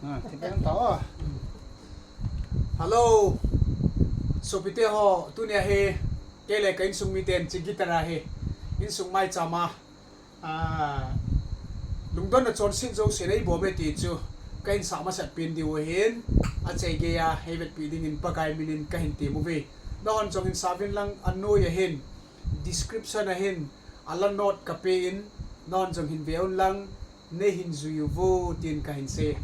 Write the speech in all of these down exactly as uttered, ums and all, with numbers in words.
Ah, ti pen ta o. Hello. Sopite ho, tunia hi, kei le ka insung miten chi guitar a hi, insung maichama, ah, lungdonna chonset jouse nei bol e ti chu kahin sah masat pen diu ahin, achaigei a hei vetpi dingin Pakai minin kahin tem uve. Nahon jong hin sauvin lang, anoi ahin, description ahin, ala note kapen, nahon jong hin veuvin lang, neihin jui uvo tin kahin sei.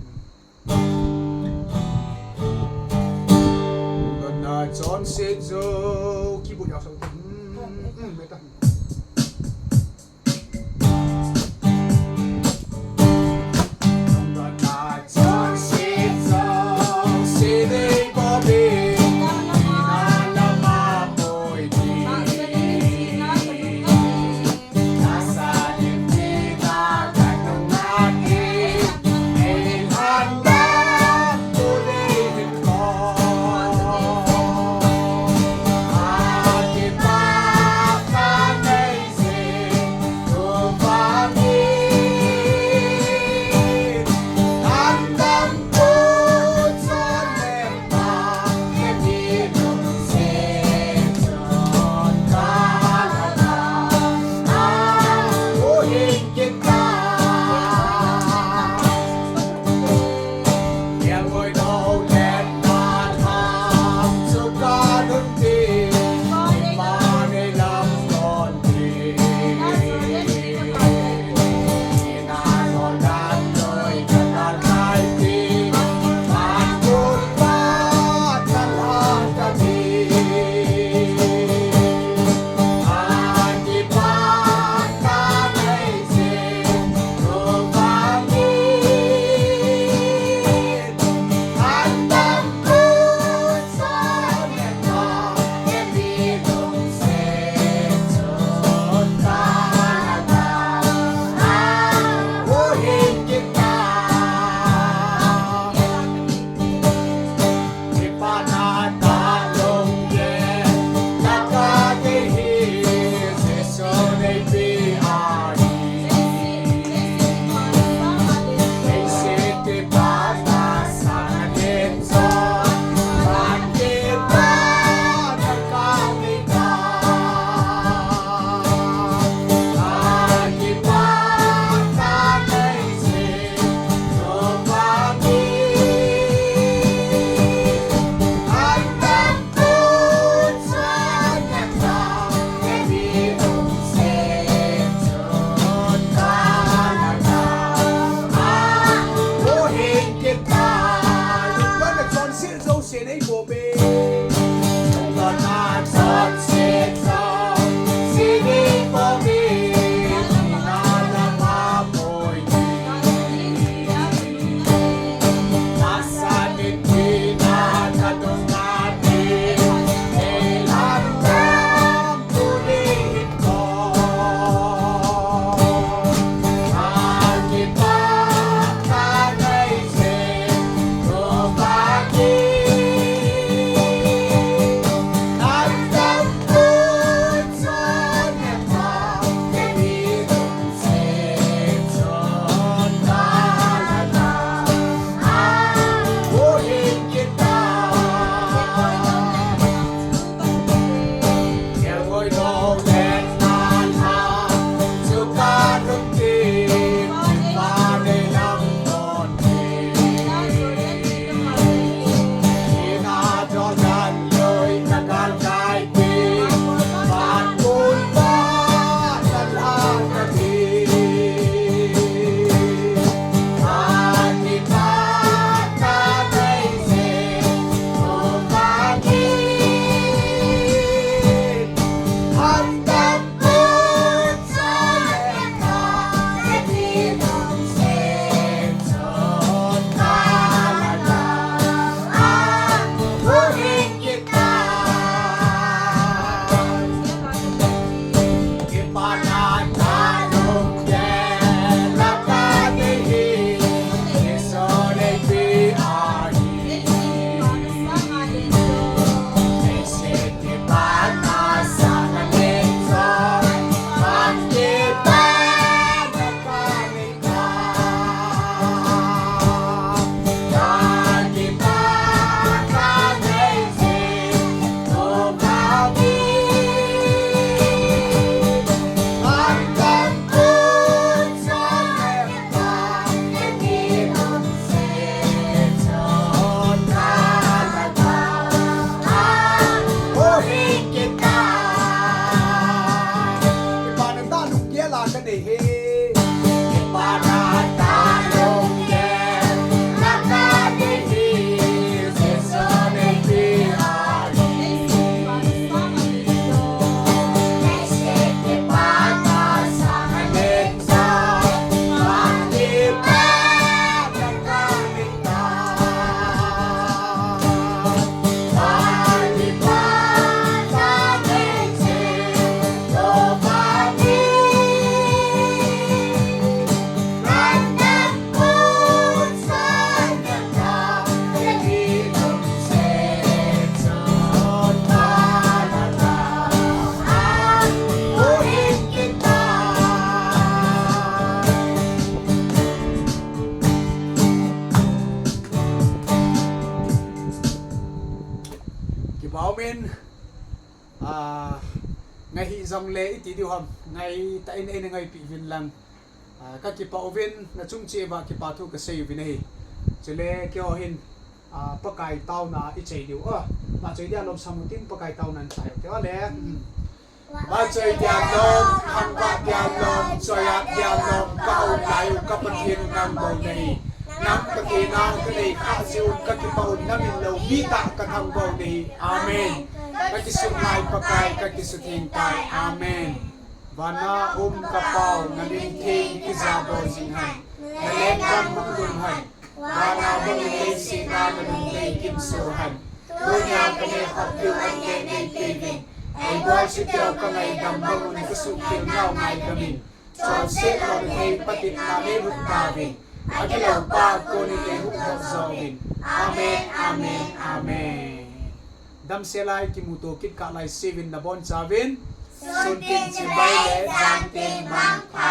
Lungdonna chonset jou, keyboard a sa. Hmm, hmm, beta. Jongle iti diu ham, ngai ta in, in ngaipeh uvin lang. Ah, kakipah uvin, nachung cheh uva kipa thu kasei uvin ahi. Chule keiho hin, ah, Pakai taona ichai diu. Ah, vachoi dia lom samu tin Pakai taona ichai u te ale. Hmm. Vachoi dia lom, thangvah dia lom, choi-at dia lom, ka-o lai u ka Pathen u nang bou nahi. Nang Pathen a kanei khah jeh un kakipah un, na min lou mi tah kathangvah u nahi. Amen. Kakisut ngai Pakai, kakisut theng tai. Amen. Vana um ka Pau, na min theng kijabol jing hen. Na lenggam hung lhung hen. Vana bangin leiset a na lhung lei kimsoh hen. Tunia kanei khop diu an le neipe uvin. Eibol chu keiho kangaidam bang un kasuhkhel nau ngaidam in. Chonset lou nathei patepna neilut tauvin. Agilou pa konin neihuhdoh jo uvin. Amen, amen, amen. Damsel a kimuto kit kah laiseu vin nabonchauvin. Sun tin chibai le jan tin mangpha.